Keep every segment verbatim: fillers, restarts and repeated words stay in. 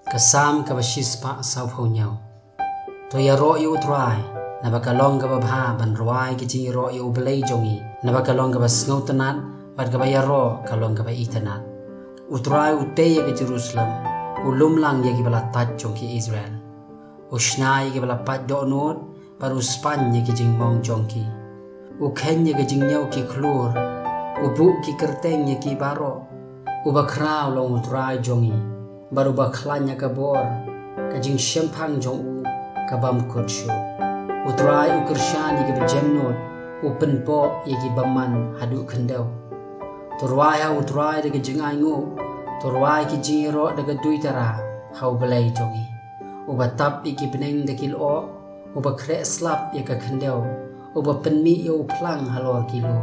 Ka Salm kaba shispah sawphew hynñiew. To ïaroh ïa U Trai, naba ka long kaba bha ban rwai ka jingïaroh ïa U Blei jong ngi, naba ka long kaba sngewtynnat bad kaba ïaroh ka long kaba itynnat. U Trai u tei ïa ka Jerusalem, u lum lang ïa kiba la tait jong ki Israel. U shna ïa kiba la pait dohnud, bad u spaiñ ïa ki jingmong jong ki. U kheiñ ïa ka jingñiew ki khlur, u buh ki kyrteng ïa ki baroh. Uba khraw long U Trai jong ngi, bad uba khlaiñ ïa ka bor, ka jingshemphang jong u ka bym kut shuh. U Trai u kyrshan ïa kiba jemnud, u pynpoh ïa ki bymman haduh khyndew. To rwai ha U Trai da ka jingainguh, to rwai ki jingïaroh da ka duitara ha U Blei jong ngi. Uba tap ïa ki bneng da ki lyoh, uba khreh slap ïa ka khyndew, uba pynmih ïa u phlang halor ki lum.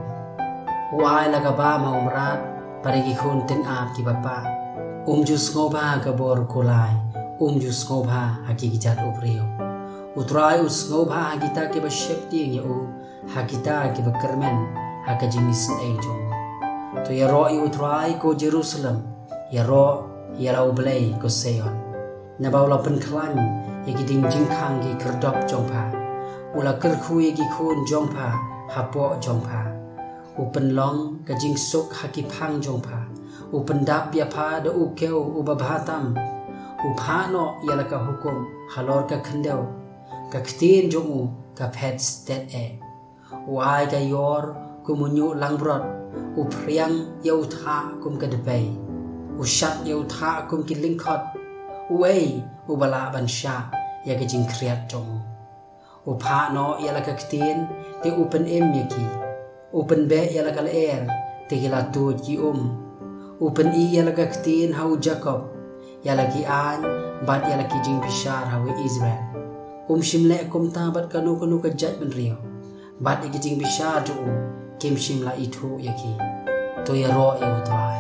U ai la ka bam ha u mrad, bad ïa ki khun tyngab kiba pah. Um ju sngewbha ha ka bor kulai, um ju sngewbha ha ki kjat u briew. U Trai u sngewbha ha kita kiba sheptieng ïa u, ha kita kiba kyrmen ha ka jingisynei jong u. To ïaroh ïa U Trai ko Jerusalem, ïaroh ïa la U Blei ko Sion. Naba u la pynkhlaiñ ïa ki dieng jingkhang ki khyrdop jong pha. U la kyrkhu ïa ki khun jong pha hapoh jong pha. U pynlong ka jingsuk ha ki phang jong pha. U pyndap ïa pha da u kew uba bha tam. U phah noh ïa la ka hukum halor ka khyndew. Ka ktien jong u ka phet stet eh. U ai ka ïor kum u ñiuh langbrot, u phriang ïa u thah kum ka dpei, u shat ïa u thah kum ki lyngkhot, uei uba lah ban shah ïa ka jingkhriat jong u. U phah noh ïa la ka ktien, te u pynim ïa ki. U pynbeh ïa la ka lyer, te ki la tuid ki um. U pyni ïa la ka ktien ha u Jakob, ïa la ki aiñ bad ïa la ki jingbishar ha u Israel. Um shym leh kumta bad kano kano ka jaitbynriew, bad ïa ki jingbishar jong u kim shym la ithuh ïa ki. To ïaroh ïa U Trai.